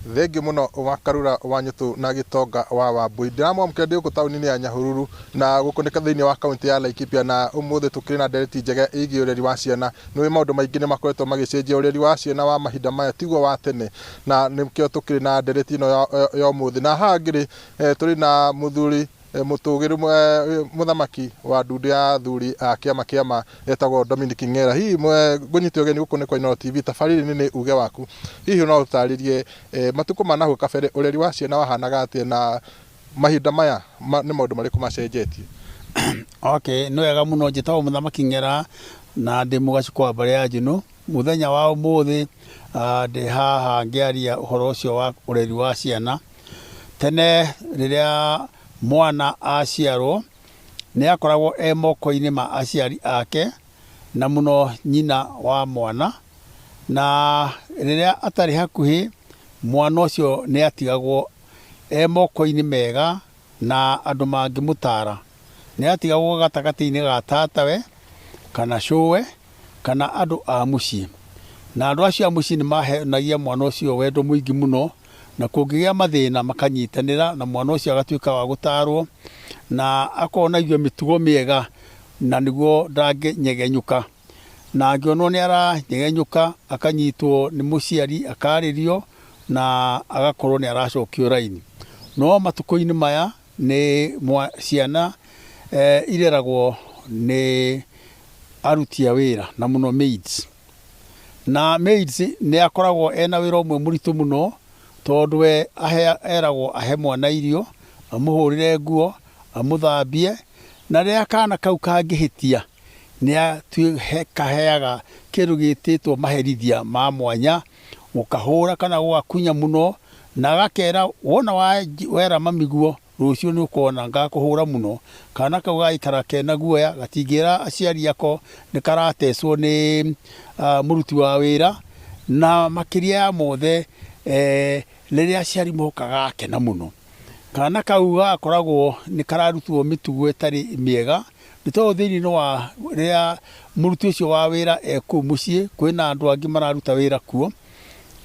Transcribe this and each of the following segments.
Thengiũ mũno wa Karura wa Nyũtũ na Gĩtonga wa Wambui. Ndĩramwamũkĩra ndĩ gũkũ taũni-inĩ ya Nyahururu na gũkũ nĩ thĩinĩ wa kaũntĩ ya Laikipia, na ũmũthĩ tũkĩrĩ na ndereti njega ĩgiĩ ũreri wa ciana. Nĩ maũndũ maingĩ nĩ makoretwo magĩcenjia, ũreri wa ciana wa mahinda maya tiguo wa tene, na nĩkĩo tũkĩrĩ na ndereti ĩno ya ũmũthĩ. Na haha ngĩrĩ tũrĩ na mũthuri mũtũgĩru, mũthamaki wa ndundu ya athuri a kĩama kĩama etagwo Dominic Ng'era. Hihi ngũnyite ũgeni gũkũ nĩ kwa Inooro TV, tabarĩra-inĩ nĩ uge waku. Hihi no ũtarĩrie matukũ ma nahau kabere ũreri wa ciana wahanaga atĩa na mahinda maya nĩ maũndũ marĩkũ macenjetie? Okay, nĩ wega mũno. Njĩtagwo Mũthamaki Ng'era na ndĩ mũgacukũ wa mbarĩ ya Njũnũ. Mũthenya wa ũmũthĩ ndĩ haha ngĩaria ũhoro ũcio wa ũreri wa ciana. Tene rĩrĩa mwana aciarwo nĩ akoragwo e moko-inĩ ma aciari ake na mũno nyina wa mwana, na rĩrĩa atarĩ hakuhĩ mwana ũcio nĩ atigagwo e moko-inĩ mega na andũ mangĩmũtara. Nĩ atigagwo gatagatĩ-inĩ ga tatawe kana cũwe kana andũ a mũciĩ. Na andũ acio a mũciĩ nĩ mahenagia mwana ũcio wendo mũingĩ mũno, na kũngĩgĩa mathĩna makanyitanĩra na mwana ũcio agatuĩka wa gũtarwo na akonagio mĩtugo mĩega na nĩguo ndangĩnyegenyũka. Na angĩonwo nĩ aranyegenyũka akanyitwo nĩ mũciari akarĩrio na agakorwo nĩ aracokio raini. No matukũ-inĩ maya nĩ ciana ireragwo nĩ aruti a wĩra na mũno maids. Na maids nĩ akoragwo ena wĩra ũmwe mũritũ mũno tondũ we eragwo ahe mwana irio, amũhũrĩre nguo, amũthambie, na rĩrĩa kana kau kangĩhĩtia nĩ kaheaga kĩndũ gĩtĩtwo maherithia ma mwanya, gũkahũra kana gũgakunya mũno, na agakera wona wera mami guo rũciũ nĩ ũkona ngakũhũra mũno. Kana kau gagaikara kena guoya, gatingĩra aciari ako nĩ karatecwo nĩ mũruti wa wĩra, na makĩria ya mothe rĩrĩa aciari moka gagakena mũno. Kana kau gagakoragwo nĩ kararutwo mĩtugo ĩtarĩ mĩega, nĩ tondũ thĩinĩ wa rĩrĩa mũruti ũcio wa wĩra e kũu mũciĩ, kwĩna andũ angĩ mararuta wĩra kuo,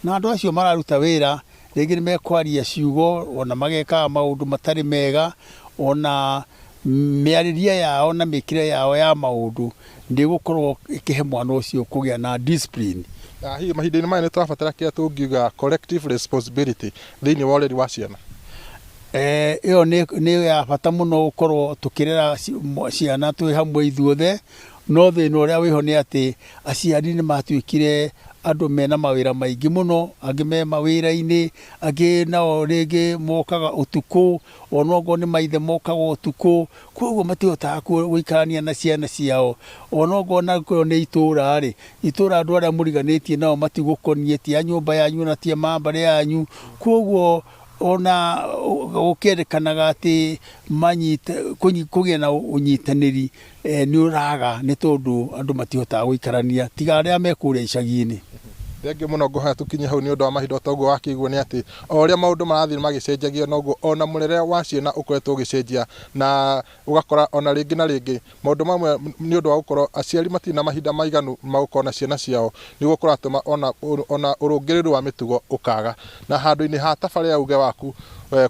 na andũ acio mararuta wĩra rĩngĩ nĩ mekwaria ciugo ona magekaga maũndũ matarĩ mega, ona mĩarĩrie yao na mĩkĩre yao ya maũndũ ndĩgũkorwo ĩkĩhe mwana ũcio kũgĩa na discipline. Na hihi mahinda-inĩ maya nĩ tũrabatara kĩrĩa tũngiuga collective responsibility thĩinĩ wa ũreri wa ciana? Ĩyo nĩ ya bata mũno gũkorwo tũkĩrera ciana twĩ hamwe ithuothe, no thĩna ũrĩa wĩho nĩ atĩ aciari nĩ matuĩkire andũ mena mawĩra maingĩ mũno, angĩ me mawĩra-inĩ, angĩ nao rĩngĩ mokaga ũtukũ, ona okorwo nĩ maithe mokaga ũtukũ, koguo matihotaga gũikarania na ciana ciao. Ona okorwo nakuo nĩ itũra rĩ, itũra andũ arĩa mũriganĩtie nao matigũkoniĩ, ti a nyũmba yanyu ona ti a mbarĩ yanyu, koguo ona gũkĩendekanaga atĩ manyite kũgĩe na ũnyitanĩri nĩ ũraga nĩ tondũ andũ matihotaga gũikarania tiga arĩa me kũrĩa icagi-inĩ. Thengiũ mũno, ngũhoya tũkinye hau nĩ ũndũ wa mahinda. O ta ũguo wakĩigua nĩ atĩ o ũrĩa maũndũ marathiĩ magĩcenjagia, noguo ona mũrere wa ciana ũkoretwo ũgĩcenjia, na ũgakora ona rĩngĩ na rĩngĩ maũndũ mamwe nĩ ũndũ wa gũkorwo aciari matirĩ na mahinda maiganu ma gũkorwo na ciana ciao, nĩguo kũratũma ona ũrũngĩrĩru wa mĩtugo ũkaga. Na handũ-inĩ ha tabarĩra ya uge waku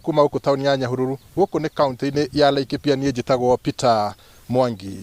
kuma gũkũ taũni ya Nyahururu, gũkũ nĩ kaũntĩ-inĩ ya Laikipia, niĩ njĩtagwo Peter Mwangi.